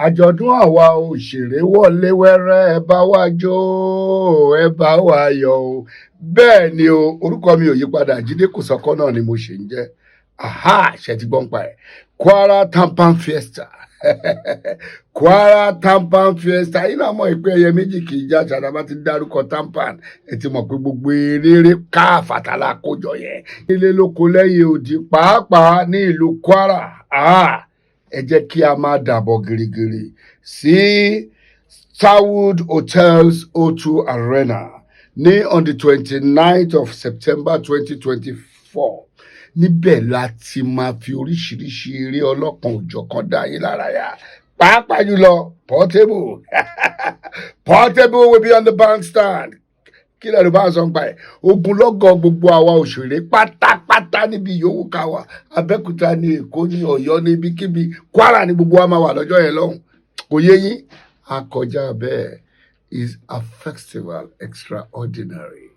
Àjọ̀dún àwa òṣèré wọlé wẹ́rẹ́, ẹ bá wa jó, ẹ bá wa yọ̀ o. Bẹ́ẹ̀ ni o, orúkọ mi ò yí padà, Jídé Kòsọ́kọ́ náà ni mo ṣe ń jẹ́. Aha, ṣe ti gbọ́n pa ẹ̀? Kwara Tampan Fiesta, Kwara Tampan Fiesta yìí náà mọ̀ pé ẹyẹ méjì kì í já ṣàdá. Bá ti dárúkọ Tampan, ẹ ti mọ̀ pé gbogbo eré káfàtàlà kójọ yẹn nílé lóko lẹ́yìn odi, pàápàá ní ìlú Kwara. Ẹ jẹ́ kí a máa dàbọ̀ gírígírí sí Starwood Hotels O2 Arena ní on the 29th of September 2024. Níbẹ̀ la ti máa fi oríṣiríṣi eré ọlọ́kan òjọ̀kan dá yín lára yá, pàápàá jùlọ Portable. Portable will be on the bandstand. Kí lẹ́nu bá ń sọ nípa ẹ̀? Ogunlọ́gọ̀ gbogbo àwa òṣèré pátápátá níbi yòówù ká wà, Abẹ́òkúta ní, Èkó ní, Ọ̀yọ́ ní, ibikíbi, Kwara ní, gbogbo wa máa wà lọ́jọ́ yẹn lọ́hùn. Kò yé yín, akọjá bẹ́ẹ̀, is a festival extraordinary.